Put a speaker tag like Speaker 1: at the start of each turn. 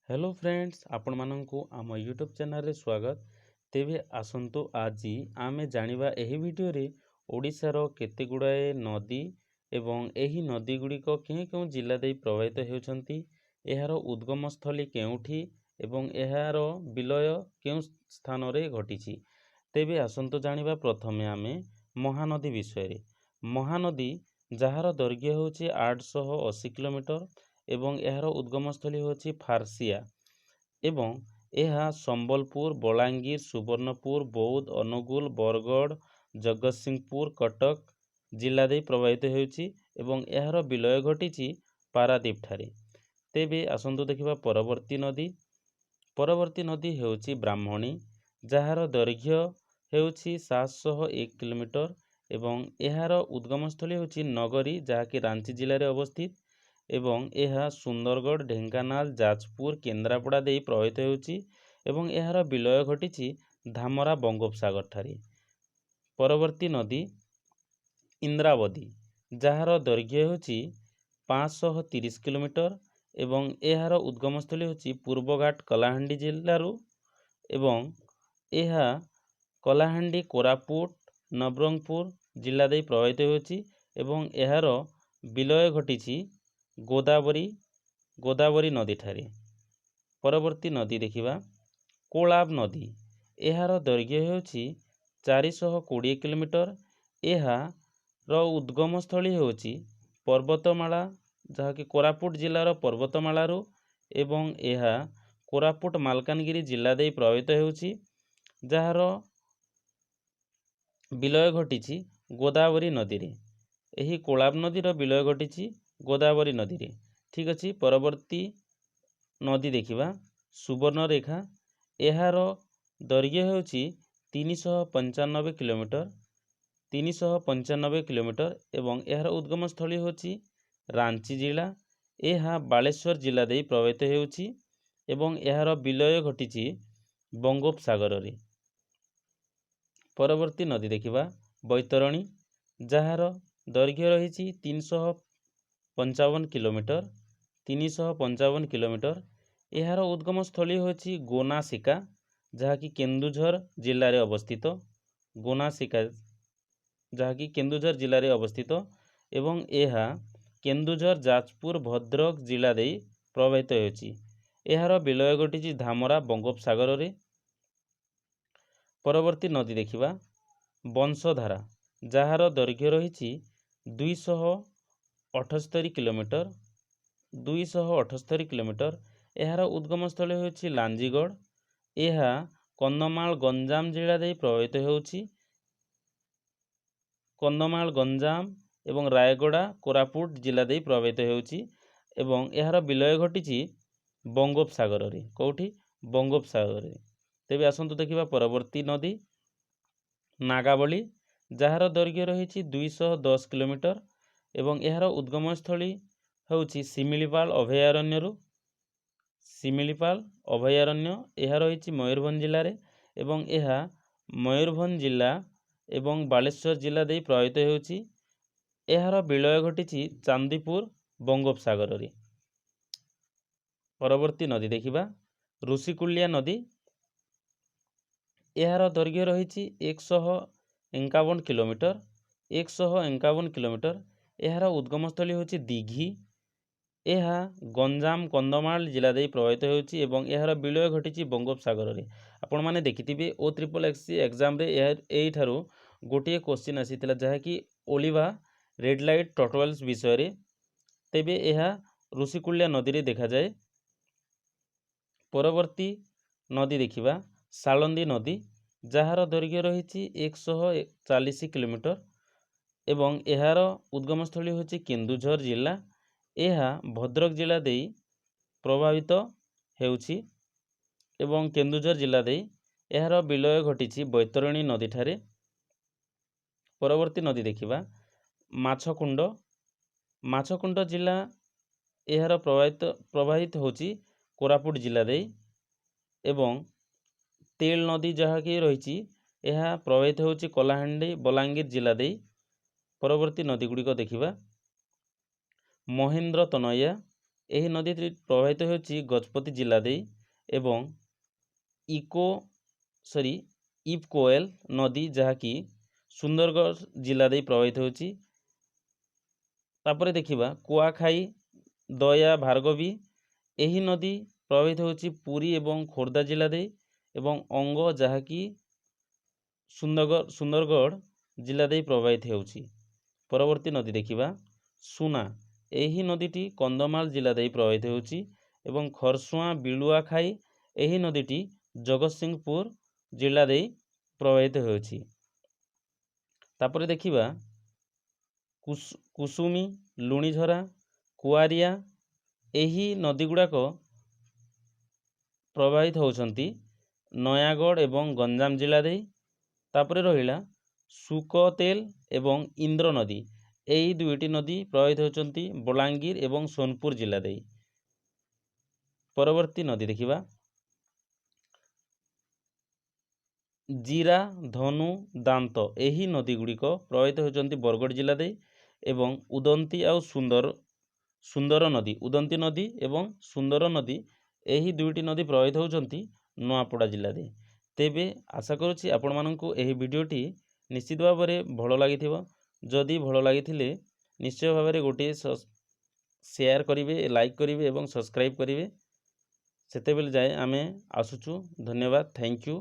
Speaker 1: Hello friends, ଆପଣମାନଙ୍କୁ ଆମ YouTube ଚ୍ୟାନେଲରେ ସ୍ୱାଗତ। ତେବେ ଆସନ୍ତୁ, ଆଜି ଆମେ ଜାଣିବା ଏହି ଭିଡ଼ିଓରେ ଓଡ଼ିଶାର କେତେ ଗୁଡ଼ାଏ ନଦୀ ଏବଂ ଏହି ନଦୀ ଗୁଡ଼ିକ କେଉଁ କେଉଁ ଜିଲ୍ଲା ଦେଇ ପ୍ରବାହିତ ହେଉଛନ୍ତି, ଏହାର ଉଦ୍ଗମସ୍ଥଳୀ କେଉଁଠି ଏବଂ ଏହାର ବିଲୟ କେଉଁ ସ୍ଥାନରେ ଘଟିଛି। ତେବେ ଆସନ୍ତୁ ଜାଣିବା ପ୍ରଥମେ ଆମେ ମହାନଦୀ ବିଷୟରେ। ମହାନଦୀ, ଯାହାର ଦୈର୍ଘ୍ୟ ହେଉଛି 880 କିଲୋମିଟର ଏବଂ ଏହାର ଉଦ୍ଗମସ୍ଥଳୀ ହେଉଛି ଫାର୍ସିଆ ଏବଂ ଏହା ସମ୍ବଲପୁର, ବଲାଙ୍ଗୀର, ସୁବର୍ଣ୍ଣପୁର, ବୌଦ୍ଧ, ଅନୁଗୁଳ, ବରଗଡ଼, ଜଗତସିଂହପୁର, କଟକ ଜିଲ୍ଲା ଦେଇ ପ୍ରବାହିତ ହେଉଛି ଏବଂ ଏହାର ବିଲୟ ଘଟିଛି ପାରାଦ୍ୱୀପଠାରେ। ତେବେ ଆସନ୍ତୁ ଦେଖିବା ପରବର୍ତ୍ତୀ ନଦୀ। ପରବର୍ତ୍ତୀ ନଦୀ ହେଉଛି ବ୍ରାହ୍ମଣୀ, ଯାହାର ଦୈର୍ଘ୍ୟ ହେଉଛି 701 କିଲୋମିଟର ଏବଂ ଏହାର ଉଦ୍ଗମସ୍ଥଳୀ ହେଉଛି ନଗରୀ, ଯାହାକି ରାଞ୍ଚି ଜିଲ୍ଲାରେ ଅବସ୍ଥିତ ଏବଂ ଏହା ସୁନ୍ଦରଗଡ଼, ଢେଙ୍କାନାଳ, ଯାଜପୁର, କେନ୍ଦ୍ରାପଡ଼ା ଦେଇ ପ୍ରବାହିତ ହେଉଛି ଏବଂ ଏହାର ବିଲୟ ଘଟିଛି ଧାମରା ବଙ୍ଗୋପସାଗରଠାରେ। ପରବର୍ତ୍ତୀ ନଦୀ ଇନ୍ଦ୍ରାବତୀ, ଯାହାର ଦୈର୍ଘ୍ୟ ହେଉଛି 530 କିଲୋମିଟର ଏବଂ ଏହାର ଉଦ୍ଗମସ୍ଥଳୀ ହେଉଛି ପୂର୍ବଘାଟ, କଳାହାଣ୍ଡି ଜିଲ୍ଲାରୁ ଏବଂ ଏହା କଳାହାଣ୍ଡି, କୋରାପୁଟ, ନବରଙ୍ଗପୁର ଜିଲ୍ଲା ଦେଇ ପ୍ରବାହିତ ହେଉଛି ଏବଂ ଏହାର ବିଲୟ ଘଟିଛି ଗୋଦାବରୀ ନଦୀଠାରେ। ପରବର୍ତ୍ତୀ ନଦୀ ଦେଖିବା କୋଳାବ ନଦୀ। ଏହାର ଦୈର୍ଘ୍ୟ ହେଉଛି 420 କିଲୋମିଟର। ଏହାର ଉଦ୍ଗମସ୍ଥଳୀ ହେଉଛି ପର୍ବତମାଳା, ଯାହାକି କୋରାପୁଟ ଜିଲ୍ଲାର ପର୍ବତମାଳାରୁ ଏବଂ ଏହା କୋରାପୁଟ, ମାଲକାନଗିରି ଜିଲ୍ଲା ଦେଇ ପ୍ରବାହିତ ହେଉଛି, ଯାହାର ବିଲୟ ଘଟିଛି ଗୋଦାବରୀ ନଦୀରେ। ଏହି କୋଳାବ ନଦୀର ବିଲୟ ଘଟିଛି ଗୋଦାବରୀ ନଦୀରେ। ଠିକ୍ ଅଛି, ପରବର୍ତ୍ତୀ ନଦୀ ଦେଖିବା ସୁବର୍ଣ୍ଣରେଖା। ଏହାର ଦୈର୍ଘ୍ୟ ହେଉଛି 395 କିଲୋମିଟର, 395 କିଲୋମିଟର ଏବଂ ଏହାର ଉଦ୍ଗମସ୍ଥଳୀ ହେଉଛି ରାଞ୍ଚି ଜିଲ୍ଲା। ଏହା ବାଲେଶ୍ୱର ଜିଲ୍ଲା ଦେଇ ପ୍ରବାହିତ ହେଉଛି ଏବଂ ଏହାର ବିଲୟ ଘଟିଛି ବଙ୍ଗୋପସାଗରରେ। ପରବର୍ତ୍ତୀ ନଦୀ ଦେଖିବା ବୈତରଣୀ, ଯାହାର ଦୈର୍ଘ୍ୟ ରହିଛି 355 କିଲୋମିଟର, 355 କିଲୋମିଟର। ଏହାର ଉଦ୍ଗମସ୍ଥଳୀ ହେଉଛି ଗୋନାସିକା, ଯାହାକି କେନ୍ଦୁଝର ଜିଲ୍ଲାରେ ଅବସ୍ଥିତ। ଗୋନାସିକା, ଯାହାକି କେନ୍ଦୁଝର ଜିଲ୍ଲାରେ ଅବସ୍ଥିତ ଏବଂ ଏହା କେନ୍ଦୁଝର, ଯାଜପୁର, ଭଦ୍ରକ ଜିଲ୍ଲା ଦେଇ ପ୍ରବାହିତ ହେଉଛି। ଏହାର ବିଲୟ ଘଟିଛି ଧାମରା ବଙ୍ଗୋପସାଗରରେ। ପରବର୍ତ୍ତୀ ନଦୀ ଦେଖିବା ବଂଶଧାରା, ଯାହାର ଦୈର୍ଘ୍ୟ ରହିଛି 278 କିଲୋମିଟର, 278 କିଲୋମିଟର। ଏହାର ଉଦ୍ଗମସ୍ଥଳୀ ହେଉଛି ଲାଞ୍ଜିଗଡ଼। ଏହା କନ୍ଧମାଳ, ଗଞ୍ଜାମ ଜିଲ୍ଲା ଦେଇ ପ୍ରବାହିତ ହେଉଛି। କନ୍ଧମାଳ, ଗଞ୍ଜାମ ଏବଂ ରାୟଗଡ଼ା, କୋରାପୁଟ ଜିଲ୍ଲା ଦେଇ ପ୍ରବାହିତ ହେଉଛି ଏବଂ ଏହାର ବିଲୟ ଘଟିଛି ବଙ୍ଗୋପସାଗରରେ। କେଉଁଠି? ବଙ୍ଗୋପସାଗରରେ। ତେବେ ଆସନ୍ତୁ ଦେଖିବା ପରବର୍ତ୍ତୀ ନଦୀ ନାଗାବଳୀ, ଯାହାର ଦୈର୍ଘ୍ୟ ରହିଛି 210 କିଲୋମିଟର ଏବଂ ଏହାର ଉଦ୍ଗମସ୍ଥଳୀ ହେଉଛି ଶିମିଳିପାଳ ଅଭୟାରଣ୍ୟରୁ। ଶିମିଳିପାଳ ଅଭୟାରଣ୍ୟ, ଏହା ରହିଛି ମୟୂରଭଞ୍ଜ ଜିଲ୍ଲାରେ ଏବଂ ଏହା ମୟୂରଭଞ୍ଜ ଜିଲ୍ଲା ଏବଂ ବାଲେଶ୍ୱର ଜିଲ୍ଲା ଦେଇ ପ୍ରବାହିତ ହେଉଛି। ଏହାର ବିଲୟ ଘଟିଛି ଚାନ୍ଦିପୁର ବଙ୍ଗୋପସାଗରରେ। ପରବର୍ତ୍ତୀ ନଦୀ ଦେଖିବା ଋଷିକୁଲ୍ୟା ନଦୀ। ଏହାର ଦୈର୍ଘ୍ୟ ରହିଛି 151 କିଲୋମିଟର, 151 କିଲୋମିଟର। ଏହାର ଉଦ୍ଗମସ୍ଥଳୀ ହେଉଛି ଦିଘି। ଏହା ଗଞ୍ଜାମ, କନ୍ଧମାଳ ଜିଲ୍ଲା ଦେଇ ପ୍ରବାହିତ ହେଉଛି ଏବଂ ଏହାର ବିଲୟ ଘଟିଛି ବଙ୍ଗୋପସାଗରରେ। ଆପଣମାନେ ଦେଖିଥିବେ, ଓ ଟ୍ରିପଲ୍ ଏସ୍ ସି ଏକ୍ଜାମରେ ଏହା ଏଇଠାରୁ ଗୋଟିଏ କୋଶ୍ଚିନ୍ ଆସିଥିଲା, ଯାହାକି ଅଲିଭା ରିଡଲେ ଟର୍ଟଲ୍ସ ବିଷୟରେ। ତେବେ ଏହା ଋଷିକୁଲ୍ୟା ନଦୀରେ ଦେଖାଯାଏ। ପରବର୍ତ୍ତୀ ନଦୀ ଦେଖିବା ସାଳନ୍ଦୀ ନଦୀ, ଯାହାର ଦୈର୍ଘ୍ୟ ରହିଛି 140 କିଲୋମିଟର ଏବଂ ଏହାର ଉଦ୍ଗମସ୍ଥଳୀ ହେଉଛି କେନ୍ଦୁଝର ଜିଲ୍ଲା। ଏହା ଭଦ୍ରକ ଜିଲ୍ଲା ଦେଇ ପ୍ରଭାବିତ ହେଉଛି ଏବଂ କେନ୍ଦୁଝର ଜିଲ୍ଲା ଦେଇ ଏହାର ବିଲୟ ଘଟିଛି ବୈତରଣୀ ନଦୀଠାରେ। ପରବର୍ତ୍ତୀ ନଦୀ ଦେଖିବା ମାଛକୁଣ୍ଡ। ମାଛକୁଣ୍ଡ ଜିଲ୍ଲା, ଏହାର ପ୍ରବାହିତ ହେଉଛି କୋରାପୁଟ ଜିଲ୍ଲା ଦେଇ ଏବଂ ତେଲ ନଦୀ ଯାହାକି ରହିଛି, ଏହା ପ୍ରବାହିତ ହେଉଛି କଳାହାଣ୍ଡି, ବଲାଙ୍ଗୀର ଜିଲ୍ଲା ଦେଇ। ପରବର୍ତ୍ତୀ ନଦୀ ଗୁଡ଼ିକ ଦେଖିବା ମହେନ୍ଦ୍ର ତନୟା। ଏହି ନଦୀଟି ପ୍ରବାହିତ ହେଉଛି ଗଜପତି ଜିଲ୍ଲା ଦେଇ ଏବଂ ଇକୋ ସରି ଇପକୋଏଲ ନଦୀ, ଯାହାକି ସୁନ୍ଦରଗଡ଼ ଜିଲ୍ଲା ଦେଇ ପ୍ରବାହିତ ହେଉଛି। ତାପରେ ଦେଖିବା କୁଆଖାଇ, ଦୟା, ଭାର୍ଗବୀ। ଏହି ନଦୀ ପ୍ରବାହିତ ହେଉଛି ପୁରୀ ଏବଂ ଖୋର୍ଦ୍ଧା ଜିଲ୍ଲା ଦେଇ ଏବଂ ଅଙ୍ଗ, ଯାହାକି ସୁନ୍ଦରଗଡ଼ ଜିଲ୍ଲା ଦେଇ ପ୍ରବାହିତ ହେଉଛି। ପରବର୍ତ୍ତୀ ନଦୀ ଦେଖିବା ସୁନା। ଏହି ନଦୀଟି କନ୍ଧମାଳ ଜିଲ୍ଲା ଦେଇ ପ୍ରବାହିତ ହେଉଛି ଏବଂ ଖରସୁଆଁ, ବିଲୁଆଖାଇ, ଏହି ନଦୀଟି ଜଗତସିଂହପୁର ଜିଲ୍ଲା ଦେଇ ପ୍ରବାହିତ ହେଉଛି। ତାପରେ ଦେଖିବା କୁସୁମୀ, ଲୁଣିଝରା, କୁଆରିଆ। ଏହି ନଦୀ ଗୁଡ଼ାକ ପ୍ରବାହିତ ହେଉଛନ୍ତି ନୟାଗଡ଼ ଏବଂ ଗଞ୍ଜାମ ଜିଲ୍ଲା ଦେଇ। ତାପରେ ରହିଲା ସୁକତେଲ ଏବଂ ଇନ୍ଦ୍ର ନଦୀ। ଏହି ଦୁଇଟି ନଦୀ ପ୍ରବାହିତ ହେଉଛନ୍ତି ବଲାଙ୍ଗୀର ଏବଂ ସୋନପୁର ଜିଲ୍ଲା ଦେଇ। ପରବର୍ତ୍ତୀ ନଦୀ ଦେଖିବା ଜିରା, ଧନୁ, ଦାନ୍ତ। ଏହି ନଦୀ ଗୁଡ଼ିକ ପ୍ରବାହିତ ହେଉଛନ୍ତି ବରଗଡ଼ ଜିଲ୍ଲା ଦେଇ ଏବଂ ଉଦନ୍ତୀ ଆଉ ସୁନ୍ଦର ନଦୀ, ଉଦନ୍ତୀ ନଦୀ ଏବଂ ସୁନ୍ଦର ନଦୀ, ଏହି ଦୁଇଟି ନଦୀ ପ୍ରବାହିତ ହେଉଛନ୍ତି ନୂଆପଡ଼ା ଜିଲ୍ଲା ଦେଇ। ତେବେ ଆଶା କରୁଛି ଆପଣମାନଙ୍କୁ ଏହି ଭିଡ଼ିଓଟି ନିଶ୍ଚିତ ଭାବରେ ଭଲ ଲାଗିଥିବ। ଯଦି ଭଲ ଲାଗିଥିଲେ ନିଶ୍ଚୟ ଭାବରେ ଗୋଟିଏ ସେୟାର କରିବେ, ଲାଇକ୍ କରିବେ ଏବଂ ସବସ୍କ୍ରାଇବ୍ କରିବେ। ସେତେବେଳେ ଯାଏ ଆମେ ଆସୁଛୁ। ଧନ୍ୟବାଦ, thank you.